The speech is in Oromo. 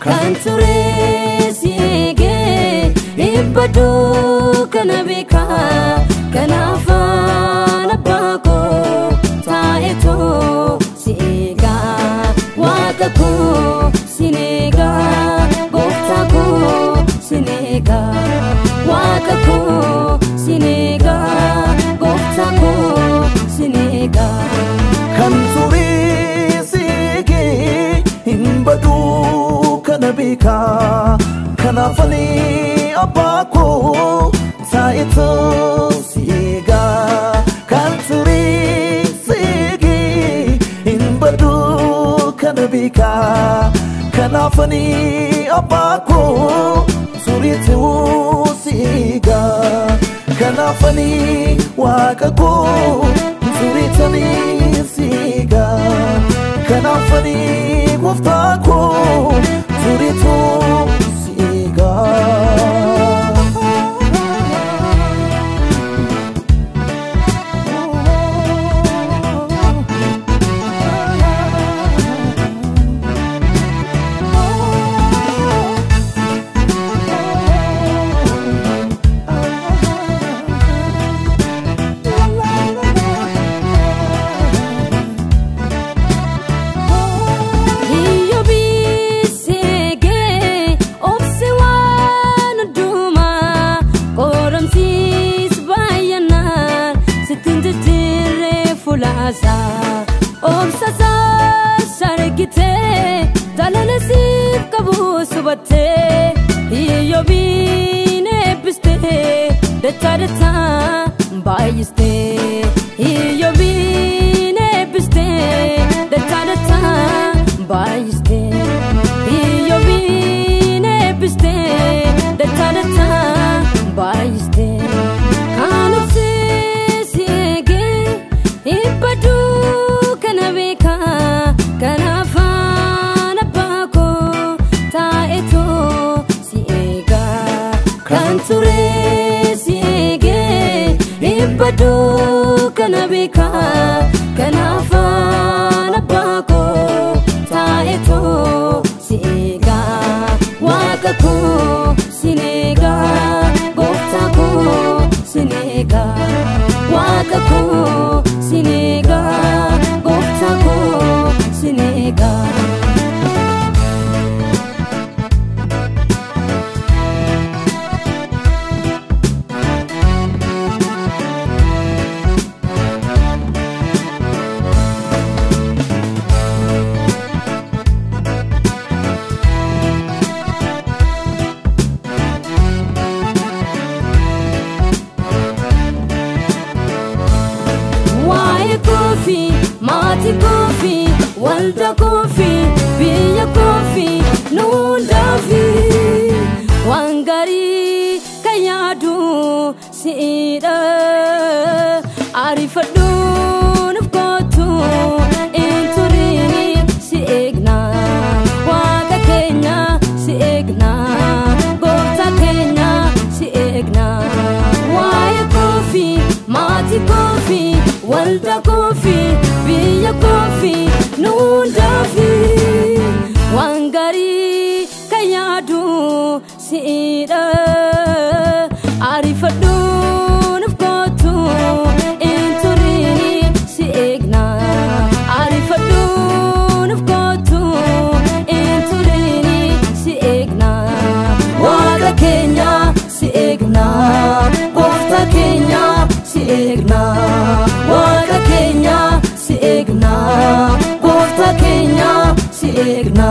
Kan ture si eegee ibbaduu kana beekaa. Kanaafaan abbaa koo taa'eetoo si eegaa. Waaqa koo sin eegaa, gooftaa koo sin eegaa. Waaqa koo sin eegaa, gooftaa koo sin eegaa. Kan ture si eegee hin baduu kana beekaa. Kanaafani abbaa koo taa'eetoo si eegaa. Kan ture si eegee hin baduu kana beekaa. Kanaafani abbaa koo tureetu si eegaa. Kanaafani waaqa koo tureetanii si eegaa. Kanaafani gooftaa koo tureetu si eegaa. Iyyoobii si eegee obsi waan hundumaa qoramsiis baay'inaan sitti hin jijjiirree fuulaasaa. Obsa isaas argitee jaalala siif qabu subattee Iyyoobiin eebbistee dachaa dachaa baay'istee. Iyyoobiin eebbistee dachaa dachaa baay'istee. Iyyoobiin eebbistee dachaa dachaa baay'istee. Kan obsee si eegee ibbaduu kana beekaa. Kanaafaan abbaa koo taa'eetoo si eegaa. Kan ture si eegee ibbaduu kana beekaa. Kanaafaan abbaa koo taa'eetoo si eegaa. Waaqa koo sin eegaa, gooftaa koo sin eegaa. Waaqa koo sin eegaa, gooftaa koo sin eegaa. Waa'ee koofi, maatii koofi, waldaa koofi, biyya koofi, nu hundaafi. Waan gaarii kan yaadu si'idha. Ariifadhu nuuf kootu hin turini si eegna. Waaqa keenya si eegna, gooftaa keenya si eegna. Waa'ee koofi, maatii koofi, waldaa koofi, biyya koofi, nu hundaafi. Waan gaarii kan yaadu si'idha. Ariifadhu nuuf kootu hin turini si eegna. Ariifadhu nuuf kootu hin turini si eegna. Waaqa keenya si eegna, gooftaa keenya si eegna. Waaqa keenya si eegna, gooftaa keenya si eegna.